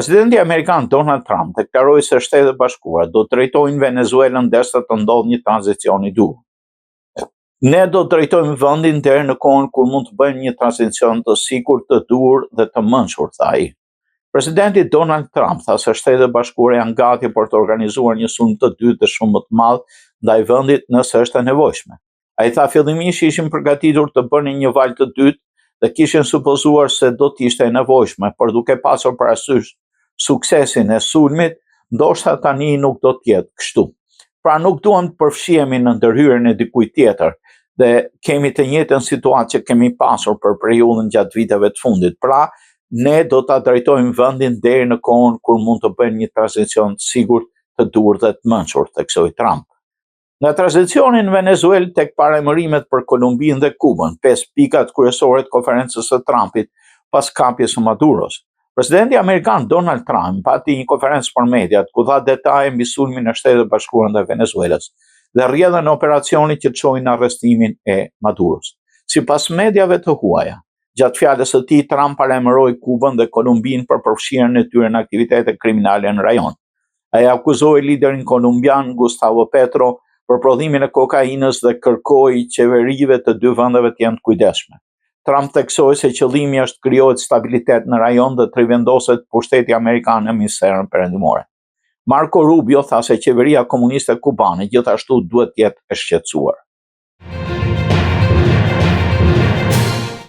Presidenti amerikan Donald Trump deklaroi se Shtetet e Bashkuara do të drejtojnë Venezuelën derisa të ndodhë një tranzicion i duhur. Ne do të drejtojmë vendin deri në kohën kur mund të bëjmë një tranzicion të sigurt, të duhur dhe të mençur, tha ai. Presidenti Donald Trump tha se Shtetet e Bashkuara janë gati për të organizuar një sulm të dytë dhe shumë më të madh ndaj vendit nëse është e nevojshme. Ai tha fillimisht ishin përgatitur të bënin një valë të dytë dhe kishin supozuar se do të ishte e nevojshme, por duke pasur parasysh suksesin e sulmit, ndoshta tani nuk do të jetë kështu. Pra nuk duam të përfshihemi në ndërhyrjen e dikujt tjetër dhe kemi të njëjtën situatë që kemi pasur për periudhën gjatë viteve të fundit. Pra, ne do ta drejtojmë vendin deri në kohën kur mund të bëjmë një tranzicion të sigurt, të duhur dhe të mençur, theksoi Trump. Nga tranzicioni në Venezuelë tek paralajmërimet për Kolumbinë dhe Kubën, pesë pikat kryesore të konferencës së Trumpit pas kapjes së Maduros. Presidenti amerikan Donald Trump pati një konferencë për mediat ku dha detaje mbi sulmin e Shteteve të Bashkuara ndaj Venezuelës dhe rrjedhën e operacionit që çoi në arrestimin e Maduros. Sipas mediave të huaja, gjatë fjalës së tij Trump paralajmëroi Kubën dhe Kolumbinë për përfshirjen e tyre në aktivitete kriminale në rajon. Ai akuzoi liderin kolumbian Gustavo Petro për prodhimin e kokainës dhe kërkoi qeverive të dy vendeve të jenë të kujdesshme. Trump theksoi se qëllimi është të krijohet stabilitet në rajon dhe të rivendoset pushteti amerikan në hemisferën perëndimore. Marco Rubio tha se qeveria komuniste kubane gjithashtu duhet të jetë e shqetësuar.